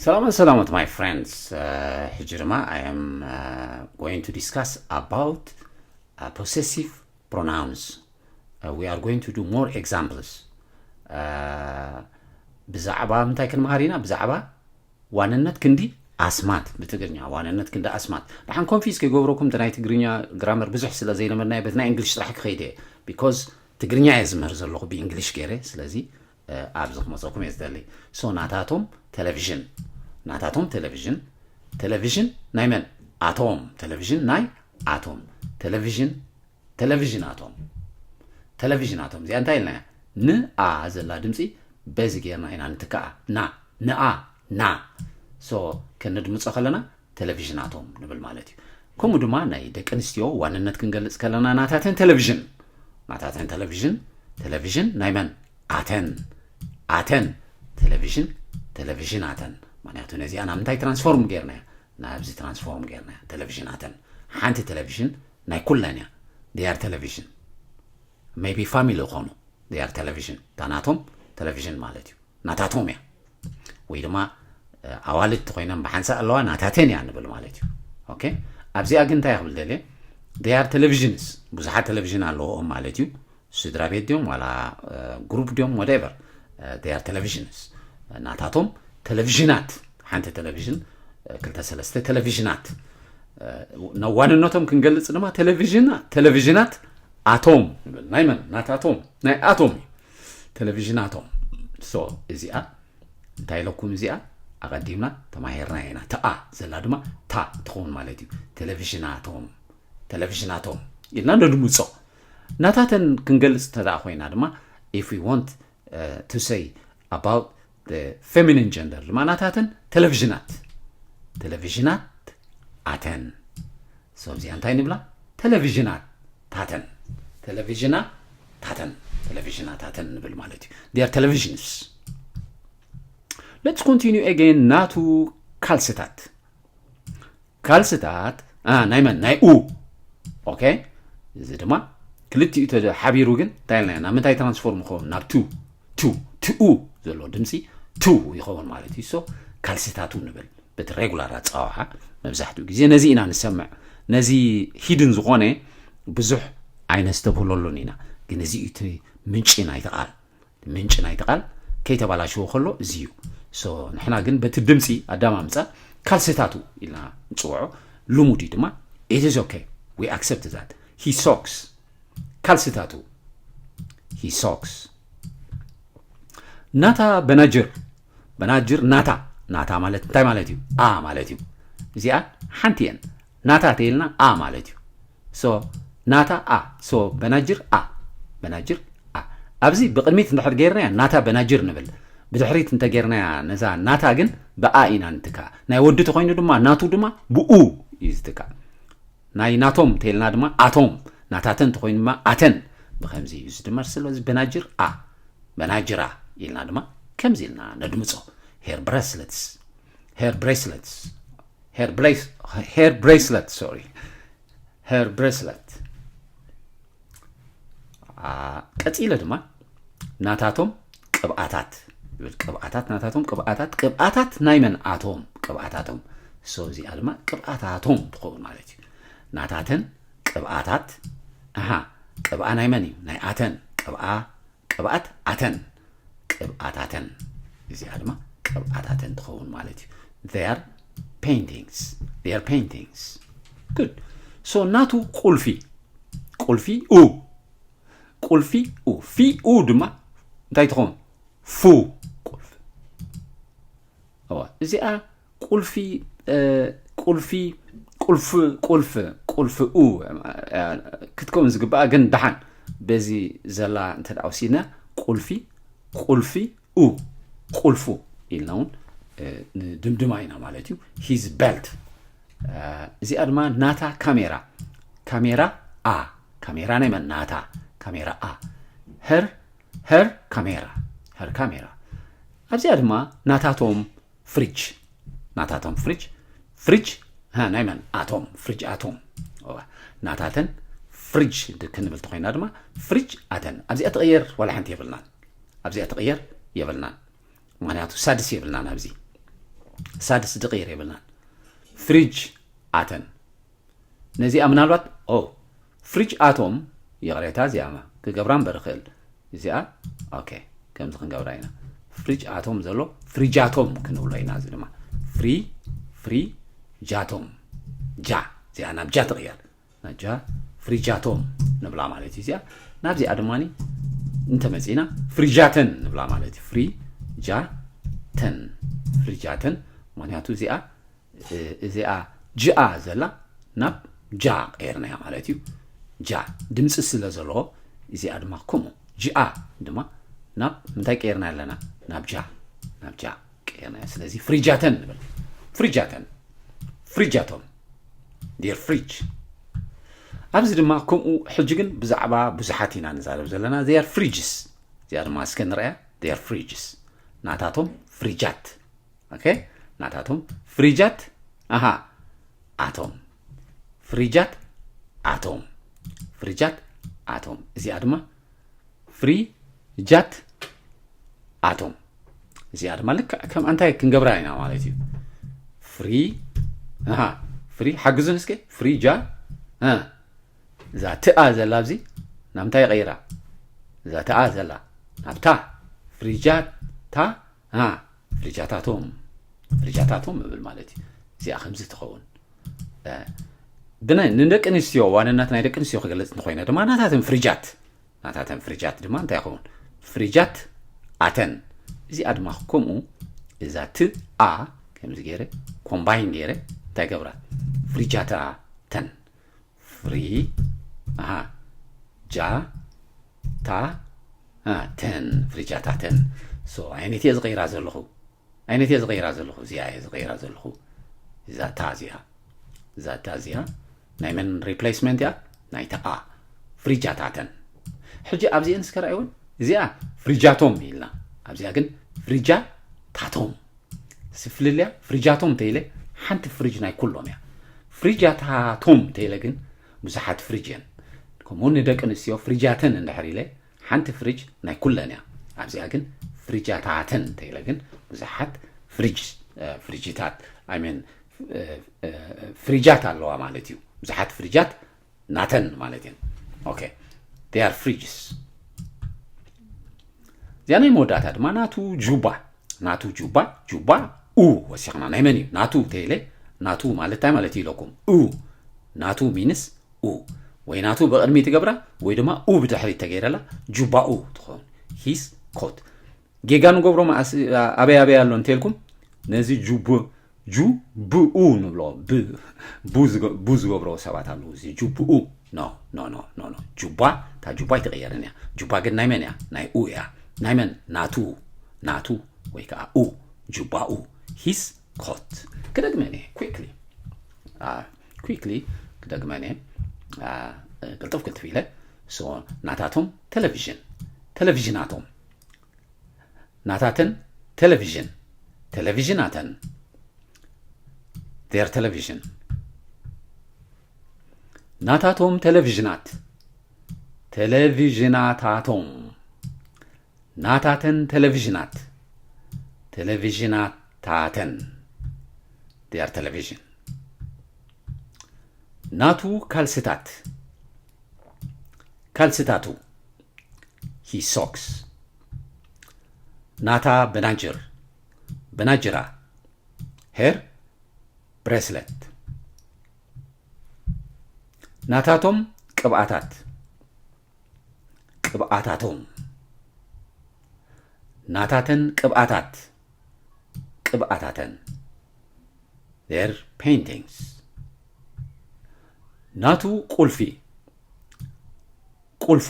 ሰላማት ሰላማት my friends. ሕጂ ድማ I am going to discuss about possessive pronouns. We are going to do more examples. ብዛዕባ ምንታይ ክንመሃር ኢና? ብዛዕባ ዋንነት ክንዲ ኣስማት፣ ብትግርኛ ዋንነት ክንዲ ኣስማት። ደሓን ኮንፊዝ ከይገብረኩም፣ እቲ ናይ ትግርኛ ግራመር ብዙሕ ስለ ዘይለመድናዮ፣ በቲ ናይ እንግሊሽ ጥራሕ ክኸይድ እየ። ቢኮዝ ትግርኛ እየ ዝምህር ዘለኹ ብእንግሊሽ ገይረ። ስለዚ ኣብዚ ክመፀኩም እየ ዝደሊ። ሶ ናታቶም ቴሌቪዥን፣ ናታቶም ቴሌቪዥን። ቴሌቪዥን ናይ መን? ኣቶም። ቴሌቪዥን ናይ ኣቶም። ቴሌቪዥን፣ ቴሌቪዥናቶም፣ ቴሌቪዥናቶም። እዚኣ እንታይ ኢልናያ? ንኣ ዘላ ድምፂ በዚ ጌርና ኢና ንትክኣ። ና፣ ንኣ፣ ና። ሶ ከነድምፆ ከለና ቴሌቪዥናቶም ንብል ማለት እዩ። ከምኡ ድማ ናይ ደቂ ኣንስትዮ ዋንነት ክንገልፅ ከለና ናታተን ቴሌቪዥን፣ ናታተን ቴሌቪዥን። ቴሌቪዥን ናይ መን? ኣተን፣ ኣተን። ቴሌቪዥን፣ ቴሌቪዥን ኣተን። ምክንያቱ ነዚኣ ናብ ምንታይ ትራንስፎርም ጌርናያ? ናብዚ ትራንስፎርም ጌርናያ። ቴሌቪዥን ኣተን። ሓንቲ ቴሌቪዥን ናይ ኩለን እያ። They are ቴሌቪዥን። Maybe ፋሚሊ ይኾኑ። They are ቴሌቪዥን። እታ ናቶም ቴሌቪዥን ማለት እዩ። ናታቶም እያ። ወይ ድማ ኣዋልድ ተኮይነን ብሓንሳእ ኣለዋ፣ ናታተን እያ ንብል ማለት እዩ። ኦኬ። ኣብዚኣ ግን እንታይ ክብል ደልየ? They are ቴሌቪዥንስ። ብዙሓት ቴሌቪዥን ኣለዎም ማለት እዩ። ስድራ ቤት ድዮም ዋላ ግሩፕ ድዮም፣ whatever። They are ቴሌቪዥንስ። ናታቶም ቴሌቪዥናት። ሓንቲ ቴሌቪዥን፣ ክልተ ሰለስተ ቴሌቪዥናት። ናብ ዋንነቶም ክንገልፅ ድማ ቴሌቪዥን፣ ቴሌቪዥናት ኣቶም ንብል። ናይ መን? ናታቶም፣ ናይ ኣቶም እዩ። ቴሌቪዥናቶም። ሶ እዚኣ እንታይ ኢለኩም? እዚኣ ኣቐዲምና ተማሂርና ኢና። ተኣ ዘላ ድማ ታ ትኸውን ማለት እዩ። ቴሌቪዥናቶም፣ ቴሌቪዥናቶም ኢልና ነድምፆ። ናታተን ክንገልፅ እንተ ኮይና ድማ if we want to say about the feminine gender ድማ ናታተን ቴሌቪዥናት፣ ቴሌቪዥናት ኣተን። ሶ እዚኣ እንታይ ንብላ? ቴሌቪዥናት ታተን፣ ቴሌቪዥና ታተን፣ ቴሌቪዥና ታተን ንብል ማለት እዩ። They are ቴሌቪዥንስ። Let's continue again። ናቱ ካልስታት፣ ካልስታት ናይ መን? ናይ ኡ። ኦኬ። እዚ ድማ ክልቲኡ ተሓቢሩ ግን እንታይ ኢልና? ናብ ምንታይ ትራንስፎርም ይኸውን? ናብ ቱ፣ ቱ፣ ትኡ ዘሎ ድምፂ ቱ ይኸውን ማለት እዩ። ሶ ካልስታቱ ንብል። በቲ ሬጉላር ኣፀዋውዓ መብዛሕትኡ ግዜ ነዚ ኢና ንሰምዕ። ነዚ ሂድን ዝኾነ ብዙሕ ኣይነስተብህለሉን ኢና። ግን እዚ እቲ ምንጪ ናይቲ ቃል፣ ምንጪ ናይቲ ቃል ከይተባላሽዎ ከሎ እዚ እዩ። ሶ ንሕና ግን በቲ ድምፂ ኣዳማምፃ ካልስታቱ ኢልና ንፅውዖ። ልሙድ እዩ ድማ። It is okay, we accept that. He socks፣ ካልስታቱ። He socks። ናታ በናጅር፣ በናጅር ናታ፣ ናታ ማለት እንታይ ማለት እዩ? ኣ ማለት እዩ። እዚኣ ሓንቲ እየን። ናታ ተይልና ኣ ማለት እዩ። ሶ ናታ ኣ። ሶ በናጅር ኣ፣ በናጅር ኣ። ኣብዚ ብቕድሚት እንድሕር ጌርናያ ናታ በናጅር ንብል። ብድሕሪት እንተጌርናያ ነዛ ናታ ግን ብኣ ኢና ንትካ። ናይ ወዲ ተኾይኑ ድማ ናቱ ድማ ብኡ እዩ ዝትካ። ናይ ናቶም ተይልና ድማ ኣቶም፣ ናታተን ተኾይኑ ድማ ኣተን። ብኸምዚ እዩ ዝድመር። ስለዚ በናጅር ኣ፣ በናጅራ ኢልና ድማ ከምዚ ኢልና ነድምጾ። Hair bracelets፣ hair bracelets፣ hair brace-፣ hair bracelet፣ sorry፣ hair bracelet። ቀጺለ ድማ ናታቶም ቅብኣታት ይብል። ቅብኣታት ናታቶም ቅብኣታት፣ ቅብኣታት ናይ መን? ኣቶም ቅብኣታቶም። ሶ እዚኣ ድማ ቅብኣታቶም ትኸውን ማለት እዩ። ናታተን ቅብኣታት። ኣሃ፣ ቅብኣ ናይ መን እዩ? ናይ ኣተን። ቅብኣ፣ ቅብኣት ኣተን፣ ቅብኣታተን። እዚኣ ድማ ቅብኣታተን ትኸውን ማለት እዩ። They are paintings, they are paintings። Good። ሶ ናቱ ቁልፊ፣ ቁልፊ ኡ፣ ቁልፊ ኡ። ፊ ኡ ድማ እንታይ ትኸውን? ፉ ቁልፊ። እዋ እዚኣ ቁልፊ፣ ቁልፊ፣ ቁልፍ፣ ቁልፍ፣ ቁልፍ ኡ ክትከውን ዝግባኣ፣ ግን ደሓን በዚ ዘላ እንተ ደኣ ወሲድና ቁልፊ፣ ቁልፊ ኡ፣ ቁልፉ ኢልና እውን ንድምድማ ኢና ማለት እዩ። His belt። እዚኣ ድማ ናታ ካሜራ፣ ካሜራ ኣ፣ ካሜራ ናይ መን? ናታ። ካሜራ ኣ። Her፣ her ካሜራ፣ her ካሜራ። ኣብዚኣ ድማ ናታቶም ፍሪጅ፣ ናታቶም ፍሪጅ፣ ፍሪጅ፣ ሃ፣ ናይ መን? ኣቶም፣ ፍሪጅ ኣቶም። እዋ፣ ናታተን ፍሪጅ ድ-፣ ክንብል ተኾይና ድማ ፍሪጅ ኣተን። ኣብዚኣ ትቕየር ዋላ ሓንቲ የብልናን። ኣብዚኣ ትቕየር የብልናን። ምኽንያቱ ሳድስ የብልናን ኣብዚ። ሳድስ ድቕይር የብልናን። ፍሪጅ ኣተን። ነዚኣ ምናልባት ኦ ፍሪጅ ኣቶም ይቕሬታ እዚኣ ክገብራ እምበር እኽእል። እዚኣ ኦኬ፣ ከምዚ ክንገብራ ኢና። ፍሪጅ ኣቶም ዘሎ ፍሪጃቶም ክንብሎ ኢና። እዚ ድማ ፍሪ ፍሪ ጃቶም ጃ እዚኣ ናብ ጃ ትቕየር። ናጃ ፍሪጃቶም ንብላ ማለት እዩ። እዚኣ ናብዚኣ ድማ እንተመፂና ፍሪጃተን ንብላ ማለት እዩ። ፍሪጃተን ፍሪጃተን። ምክንያቱ እዚኣ እዚኣ ጅኣ ዘላ ናብ ጃ ቀይርናያ ማለት እዩ። ጃ ድምፂ ስለ ዘለዎ እዚኣ ድማ ከምኡ ጅኣ ድማ ናብ ምንታይ ቀይርና ኣለና? ናብ ጃ ናብ ጃ ቀይርናያ። ስለዚ ፍሪጃተን ንብል። ፍሪጃተን ፍሪጃቶም ዲር ፍሪጅ። ኣብዚ ድማ ከምኡ ሕጂ ግን ብዛዕባ ብዙሓት ኢና ንዛረብ ዘለና። ዜር ፍሪጅስ እዚኣ ድማ እስከ ንርኣያ። ዜር ፍሪጅስ ናታቶም ፍሪጃት። ኦኬ፣ ናታቶም ፍሪጃት ኣሃ ኣቶም ፍሪጃት ኣቶም ፍሪጃት ኣቶም። እዚኣ ድማ ፍሪጃት ኣቶም። እዚኣ ድማ ልክዕ ከም እንታይ ክንገብራ ኢና ማለት እዩ። ፍሪ ኣሃ ፍሪ ሓግዙን እስከ ፍሪጃ እ እዛ ትኣ ዘላ ኣብዚ ናምታይ ይቐይራ? እዛ ትኣ ዘላ ናብታ ፍሪጃታ ኣ ፍሪጃታቶም ፍሪጃታቶም እብል ማለት እዩ። እዚኣ ከምዚ ትኸውን እ፣ ብናይ ንደቂ ኣንስትዮ ዋንነት ናይ ደቂ ኣንስትዮ ክገልጽ እንተኮይነ ድማ ናታተን ፍሪጃት ናታተን ፍሪጃት ድማ እንታይ ይኸውን? ፍሪጃት ኣተን። እዚኣ ድማ ከምኡ እዛ ት ኣ ከምዚ ገይረ ኮምባይን ገይረ እንታይ ገብራ? ፍሪጃታተን ፍሪ ኣሃ ጃ ታ ኣ፣ ተን ፍሪጃታተን። ሶ ዓይነት እየ ዝቐይራ ዘለኹ ዓይነት እየ ዝቐይራ ዘለኹ እዚኣ እየ ዝቐይራ ዘለኹ። እዛ ታ እዚኣ እዛ ታ እዚኣ ናይ መን ሪፕሌስመንት እያ? ናይታ ኣ ፍሪጃታተን። ሕጂ ኣብዚአን እስከ ረኣይወን። እዚኣ ፍሪጃቶም ኢልና ኣብዚኣ ግን ፍሪጃታቶም ስፍልልያ። ፍሪጃቶም ተይለ ሓንቲ ፍሪጅ ናይ ኩሎም እያ። ፍሪጃታቶም ተይለ ግን ብዙሓት ፍሪጅ እየን። ከምኡ ንደቂ ኣንስትዮ ፍሪጃተን እንድሕር ኢለ ሓንቲ ፍሪጅ ናይ ኩለን እያ። ኣብዚኣ ግን ፍሪጃታተን ተይለ ግን ብዙሓት ፍሪጅ እ፣ ፍሪጅታት ኣይ ሚን እ፣ እ፣ ፍሪጃት ኣለዋ ማለት እዩ። ብዙሓት ፍሪጃት ናተን ማለት እየን። ኦኬ they are fridges። እዚኣ ናይ መወዳእታ ድማ ናቱ ጁባ ናቱ ጁባ ጁባ ኡ ወሲኽና ናይ መን እዩ ናቱ ተይለ ናቱ ማለት እንታይ ማለት እዩ ኢለኩም ኡ ናቱ ሚንስ ኡ ወይ ናቱ ብቕድሚ ትገብራ ወይ ድማ ኡ ብድሕሪት ተገይረላ ጁባኡ ትኸውን። ሂስ ኮት ጌጋ ንገብሮ መዓስ ኣበይ ኣበይ ኣሎ እንተልኩም ነዚ ጁቡ ጁ ብኡ ንብሎ ብ ቡ ዝገ- ቡ ዝገብሮ ሰባት ኣለዉ። እዚ ጁብኡ ኖ ኖ ኖ ኖ ኖ ጁባ እታ ጁባ ኣይትቕየርን እያ። ጁባ ግን ናይ መን እያ? ናይ ኡ እያ። ናይ መን? ናቱ ናቱ ወይ ከዓ ኡ ጁባኡ ሂስ ኮት ክደግመን እየ quickly quickly ክደግመን እየ። አ፣ ቅልጥፍ ቅልጥፍ ኢለ so ናታቶም ቴሌቪዥን ቴሌቪዥናቶም ናታተን ቴሌቪዥን ቴሌቪዥናተን their television ናታቶም ቴሌቪዥናት ቴሌቪዥናታቶም ናታተን ቴሌቪዥናት ቴሌቪዥናታተን their television ናቱ ካልስታት ካልስታቱ his socks ናታ በናጅር በናጅራ her bracelet ናታቶም ቅብኣታት ቅብኣታቶም ናታተን ቅብኣታት ቅብኣታተን their paintings ናቱ ቁልፊ ቁልፉ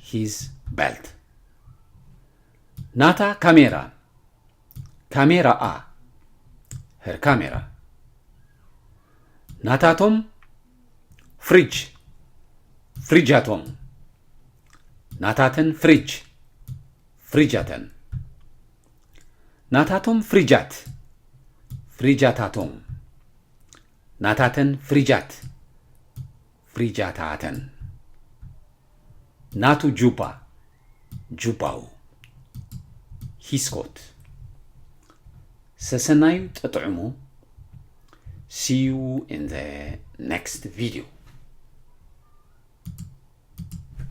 his belt ናታ ካሜራ ካሜራኣ her camera ናታቶም ፍሪጅ ፍሪጃቶም ናታተን ፍሪጅ ፍሪጃተን ናታቶም ፍሪጃት ፍሪጃታቶም ናታተን ፍሪጃት ፍሪጃታተን ናቱ ጁባ ጁባኡ his coat ሰሰናዩ ጥጥዕሙ። See you in the next video.